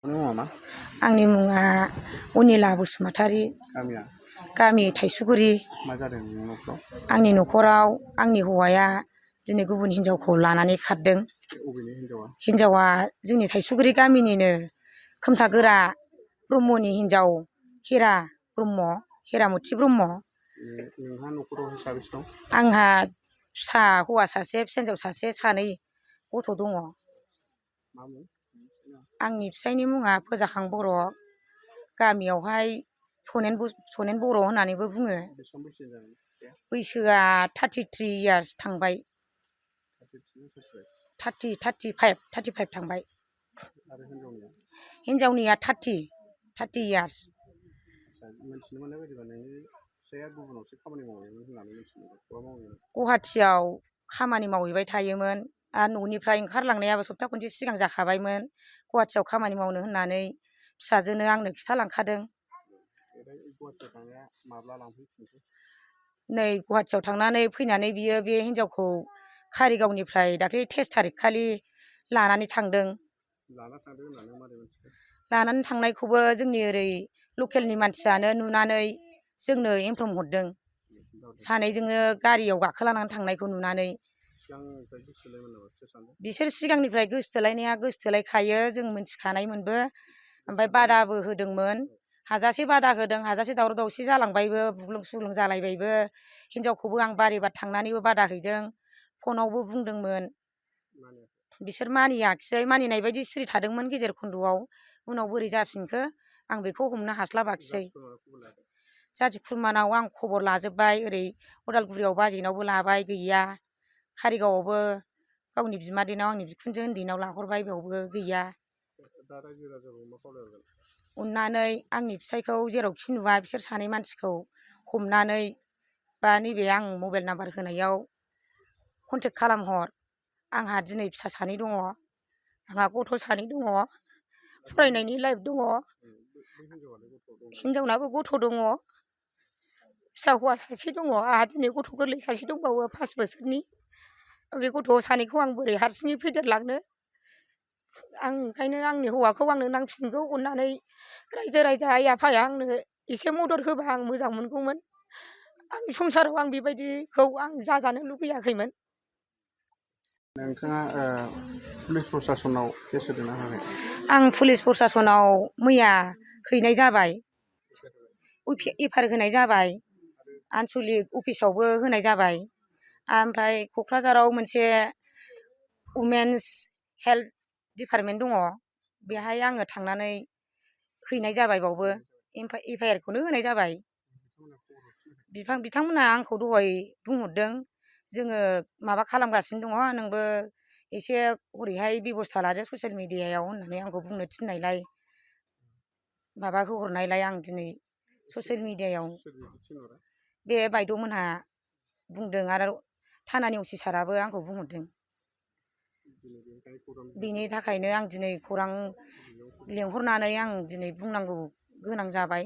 मुङा मा? आंनि मुङा अनिला बसुमतारी। गामिया? गामि थाइसुगुरि। मा जादों नोंनि न'खराव? आंनि न'खराव आंनि हौवाया दिनै गुबुन हिनजावखौ लानानै खारदों। अबेनि हिनजावा? हिनजावा जोंनि थाइसुगुरि गामिनिनो खोमथागोरा ब्रह्मनि हिनजाव हिरा ब्रह्म, हिरामथि ब्रह्म। नोंहा न'खराव साबेसे दं? आंहा फिसा हौवा सासे, फिसा हिनजाव सासे, सानै गथ' दङ। मा मुं? आंनि फिसायनि मुङा फोजाखां बर'। गामियावहाय सनेन बर' होननानैबो बुङो। बेसेबां बैसो जागोन? बैसोआ 33 इयार्स थांबाय। 35 थांबाय। आरो हिनजावनिया? हिनजावनिया 30 इयार्स। मिथिनो मोननाय बायदिबा नोंनि फिसाया गुबुनावसो खामानि मावहैयोमोन होननानै मिथिनो मोनदों। बहा मावहैयोमोन? गुवाहाटियाव खामानि मावहैबाय थायोमोन आरो न'निफ्राय ओंखारलांनायाबो सप्ता खनसे सिगां जाखाबायमोन। गुवाहाटियाव खामानि मावनो होननानै फिसाजोनो आंनो खिथालांखादों। गुवाहाटियाव थांनाया माब्ला लांफैफिनखो? नै गुवाहाटियाव थांनानै फैनानै बियो बे हिनजावखौ कारिगावनिफ्राय दाख्लै 23 थारिख खालि लानानै थांदों। लाना थांदों होननानै मारै मिथिखो? लानानै थांनायखौबो जोंनि ओरै लकेलनि मानसियानो नुनानै जोंनो इनफर्म हरदों। सानैजोंनो गारियाव गाखोलानानै थांनायखौ नुनानै। सिगांनिफ्राय गोसोथोलायमोन नामा? सोर सानदों? बिसोर सिगांनिफ्राय गोसोथोलायनाया गोसोथोलायखायो, जों मिथिखानायमोनबो। ओमफ्राय बादाबो होदोंमोन। हाजासे बादा होदों, हाजासे दावराव दावसि जालांबायबो, बुग्लुं सुग्लुं जालायबायबो। हिनजावखौबो आं बारे बार थांनानैबो बादा हैदों, फनावबो बुंदोंमोन। बिसोर मानियाखिसै, मानिनाय बायदि सिरि थादोंमोन गेजेर खन्द'आव। उनाव बोरै जाफिनखो आं बेखौ हमनो हास्लाबाखिसै। जाथि खुरमानाव आं खबर लाजोब्बाय, ओरै उदालगुरियाव बाजैनावबो लाबाय, गैया। कारिगावआवबो गावनि बिमादैनाव, आंनि बिखुनजो उन्दैनाव लाहरबाय, बेयावबो गैया। अननानै आंनि फिसायखौ जेरावखि नुवा बिसोर सानै मानसिखौ हमनानै बा नैबे आं मबाइल नाम्बार होनायाव कन्टेक्ट खालामहर। आंहा दिनै फिसा सानै दङ, आंहा गथ' सानै दङ, फरायनायनि लाइफ दङ। हिनजावनाबो गथ' दङ, फिसा हौवा सासे दङ। आंहा दिनै गथ' गोरलै सासे दंबावो 5 बोसोरनि। बे गथ' सानैखौ आं बोरै हारसिङै फेदेरलांनो। आं ओंखायनो आंनि हौवाखौ आंनो नांफिनगौ। अननानै रायजो राजा आइ आफाया आंनो एसे मदद होबा आं मोजां मोनगौमोन। आंनि संसाराव आं बेबायदिखौ आं जाजानो लुगैयाखैमोन। नोंथाङा पुलिस प्रसासनाव केस होदोंना होआखै? आं पुलिस प्रसासनाव मैया हैनाय जाबाय, एफआइआर होनाय जाबाय। आनसलिक अफिसावबो होनाय जाबाय। ओमफ्राय क'क्राझाराव मोनसे उमेन्स हेल्थ डिपार्टमेन्ट दङ, बेहाय आङो थांनानै हैनाय जाबाय। बावबो एफआइआरखौनो होनाय जाबाय। बिथांमोनहा आंखौ दहाय बुंहरदों, जोङो माबा खालामगासिनो दङ, नोंबो एसे हरैहाय बेब'स्था लादो ससियेल मिडियायाव होननानै आंखौ बुंनो थिननायलाय, माबा होहरनायलाय आं दिनै ससियेल मिडियायाव बे बायद'मोनहा बुंदों आरो थानानि अफिसाराबो आंखौ बुंहरदों। बिनि थाखायनो आं दिनै खौरां लेंहरनानै आं दिनै बुंनांगौ गोनां जाबाय।